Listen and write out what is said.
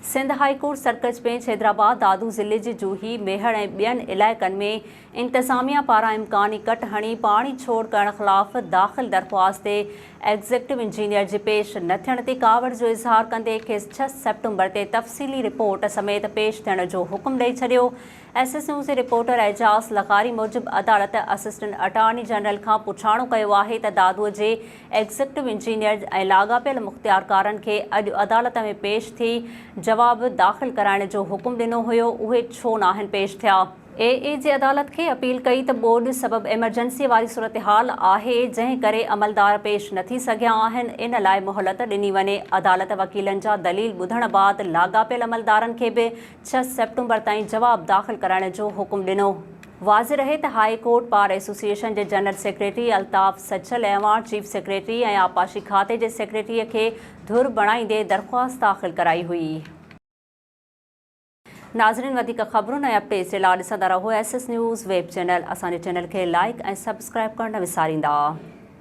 Sindh high court circuit bench Hyderabad Dadu ضلعي جي جوهي، ميهڙ ۽ ٻين علائقن ۾ انتظاميا پاران امڪاني ڪٽ هڻي پاڻي ڇوڙ ڪرڻ خلاف داخل درخواست تي ايگزيڪٽو انجنيئر جي پيش نه ٿيڻ تي ڪاوڙ جو اظهار ڪندي کيس ڇهه سيپٽمبر تي تفصيلي رپورٽ سميت پيش ٿيڻ جو حڪم ڏئي ڇڏيو. ايس ايس نيوز جي رپورٽر اعجاز لغاري موجب عدالت اسسٽنٽ اٽارني جنرل کان پڇاڻو ڪيو آهي ته دادو جي ايگزيڪٽو انجنيئر ۽ لاڳاپيل مختيارڪارن کي اڄ عدالت ۾ پيش ٿي جواب داخل ڪرائڻ جو حڪم ڏنو هيو اهي ڇو ناهن پيش ٿيا. اي اي جي عدالت کي اپيل ڪئي ته ٻوڏ سبب ايمرجنسي واري صورتحال آهي جنهن ڪري عملدار پيش نه ٿي سگهيا آهن ان لاء مهلت ڏني وڃي. عدالت وڪيلن جا دليل ٻڌڻ بعد لاڳاپيل عملدارن کي به ڇهه سيپٽمبر تائين جواب داخل ڪرائڻ جو حڪم ڏنو. واضح رهي ته هاء ڪورٽ بار ايسوسيئيشن جي general secretary Altaf Sachal Awan chief secretary ۽ آبپاشي کاتي جي سيڪريٽري کي ڌر بڻائيندي درخواست داخل ڪرائي هئي. ناظرين وڌيڪ خبرن ۽ اپڊيٽس جي لا ڏسندا رهو S S news web channel اسان جي چينل کي لائيڪ ۽ سبسڪرائيب ڪرڻ نه وساريندا.